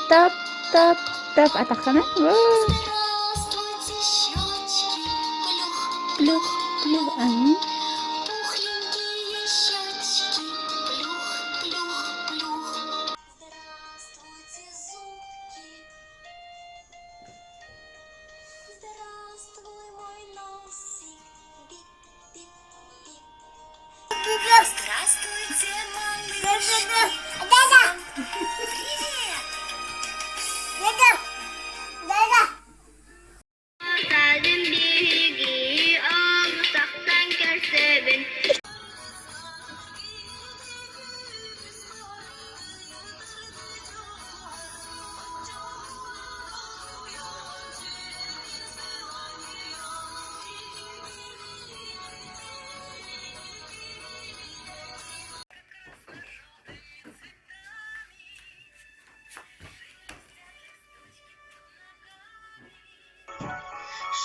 Тап тап тап атаххана. Плюх плюх аны. Здравствуйте, малышки! Привет! Садым биһиги олусахтан көрсөбүн.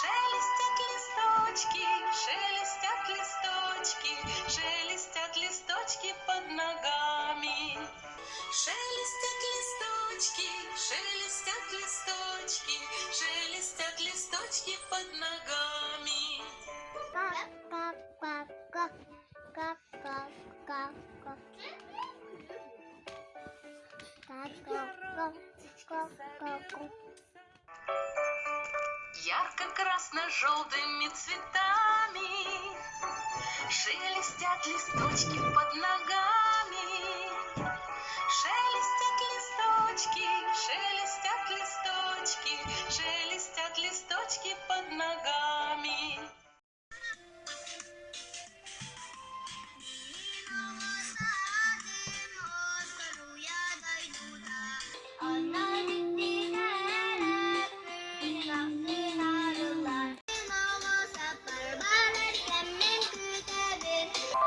Шелестят листочки, шелестят листочки, шелестят листочки под ногами. Шелестят листочки, шелестят листочки, шелестят листочки под ногами. Ярко-красно-желтыми цветами Шелестят листочки под ногами. Шелестят листочки, шелестят листочки, Шелестят листочки под ногами.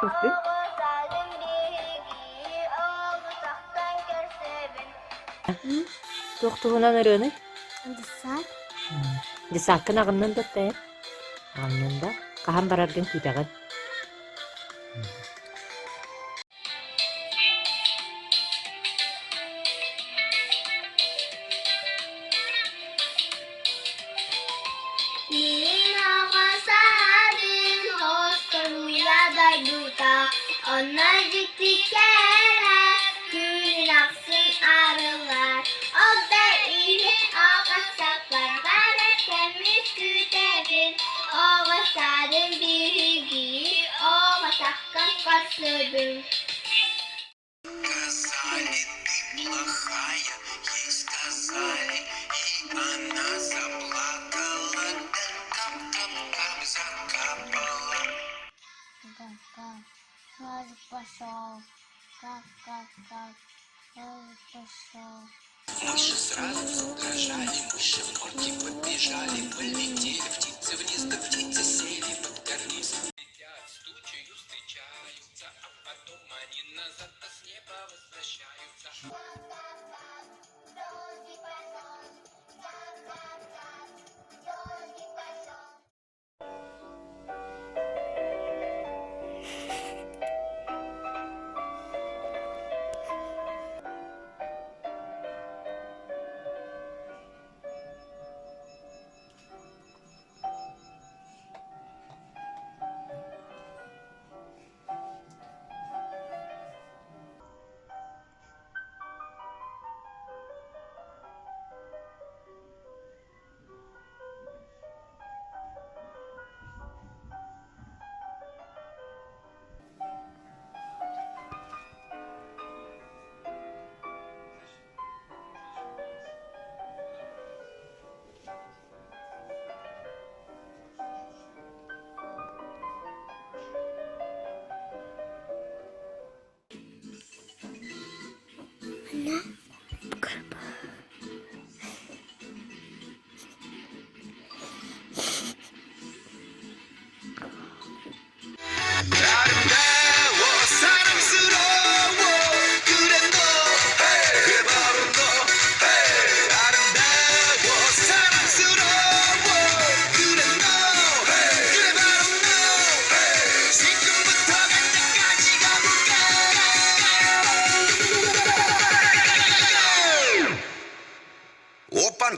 Көрдүн? Туох туһунан ырыаный? Десак. Десаккын аҕыннын да аттайар. Аҕыннын да. Хаһан бараргын күүтэҕин. Мин оҕо саадын осторуйа дойдута, онно дьикти кэрэ күнүн ахсын арыллар. Ол да иһин оҕо саппарбар кэммит күүтэбин, оҕо саадын биһиги оҕо саххан көрсөбүн. Сказали, ты плохая, ей сказали, и она заплакала, да кап-кап-кап закапала. Как-как, пошел, как-как-как, пошел. Мыши сразу задрожали, мыши в норки побежали, полетели птицы вниз, да птицы сели под карниз. Летят с тучею, встречаются, а потом они назад с неба возвращаются.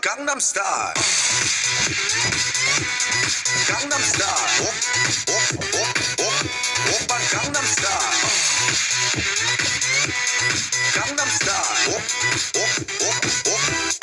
Gangnam Style. Gangnam Style. Op, op, op, op, Oppan Gangnam Style. Gangnam Style. Op, op, op, op.